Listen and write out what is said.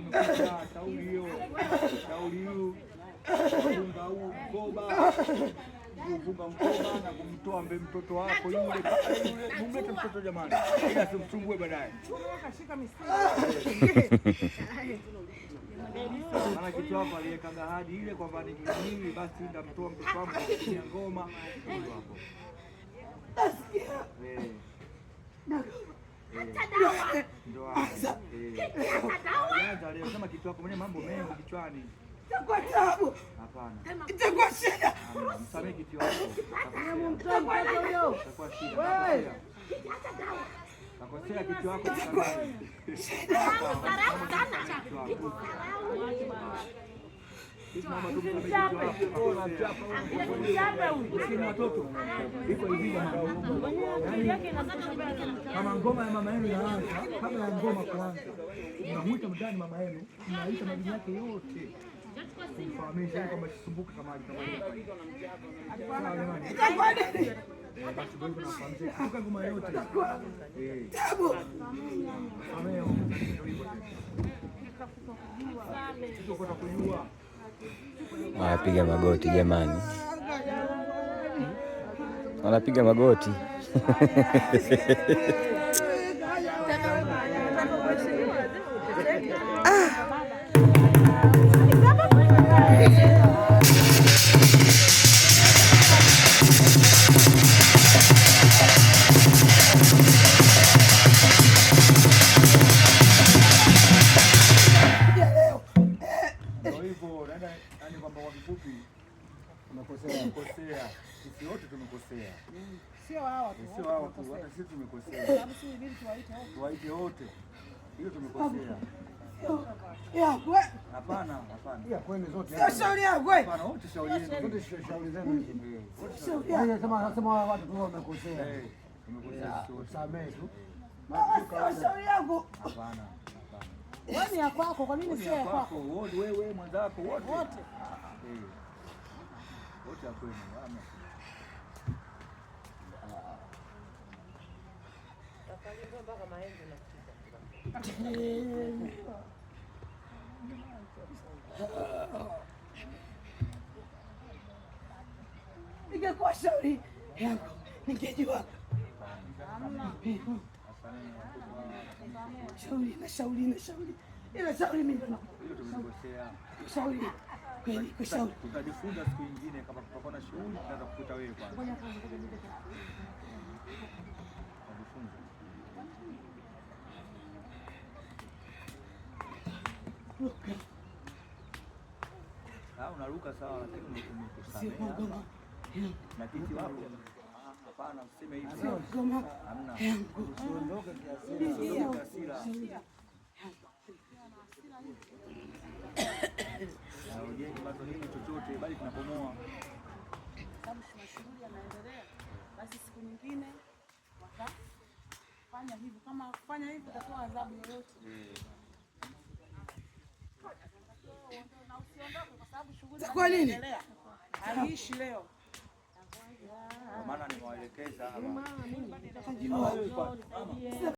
Umekuta shauri hiyo, shauri hiyo kufunga huu mkoba, kufunga mkoba na kumtoa mbe mtoto wako yule pale yule, mumlete mtoto jamani, ila simsumbue baadaye. Maana kitu hapo aliweka ahadi ile kwamba ni basi nitamtoa mtoto wangu kupigia ngoma. Huyo hapo. Eh. Ndio hapo. Alianza leo kama kitu wako mwenyewe mambo mengi kichwani. Itakuwa tabu. Hapana. Itakuwa shida. Msamehe kitu wako. Itakuwa shida. Kakosea kitu wako. Shida. Watoto iko hivi jamani, kama ngoma ya mama yenu inaanza, kabla ya ngoma kuanza, mnamwita mndani mama yenu, mnaita majina yake yote kumfahamisha ili kwamba sisumbuke kama hali kama hiyo. Itakuwa nini? Basi ndio hivyo namfahamisha, kutoka ngoma yote. Tabu. Samehe, ndio hivyo tena. Sio kwenda kujua. Wanapiga magoti jamani, wanapiga magoti. Ndio hivyo, naenda yani kwamba kwa kifupi tumekosea, kosea. Sisi wote tumekosea. Sio hawa tu. Sio hao tu, hata sisi tumekosea. Sababu si ibidi tuwaite wote. Tuwaite wote. Hiyo tumekosea. Yangu. Eh. Hapana, hapana. Ya kwenu zote. Sio shauri yangu. Eh. Hapana, wote shauri yenu. Zote shauri zenu hizi. Wote Shauri yangu. Sema sema watu tu wamekosea. Eh, tumekosea sisi wote. Samehe tu. Sio shauri yangu. Hapana, hapana. Wewe ni ya kwako, kwa nini sio ya kwako? Wote wewe mwenzako wote. Wote. Eh. Wote ya kwenu. Hamna. Ingekuwa shauri yangu ningejua. Shauri na shauri na shauri. Ila shauri mimi ndo Hiyo tumekosea. shauri. Kweli kushauri. Tutajifunza siku nyingine kama tutakuwa na shughuli tunaweza kukuta wewe kwanza. Tutajifunza. Ah, unaruka sawa lakini Sio umekusamehe. ngoma Na kiti wapo. Hapana, usiseme hivyo. Sio ngoma Hamna. yangu. Usiondoke kiasira. Usiondoke hasira. Na ujengi bado nini chochote bali tunabomoa. Sababu kuna shughuli yanaendelea. Basi siku nyingine watafanya hivyo. Kama kufanya hivyo utakuwa adhabu yoyote. Na usiondoke kwa sababu shughuli Kwa nini? inaendelea. Haiishi leo. Kwa maana nimewaelekeza hapa. Najua.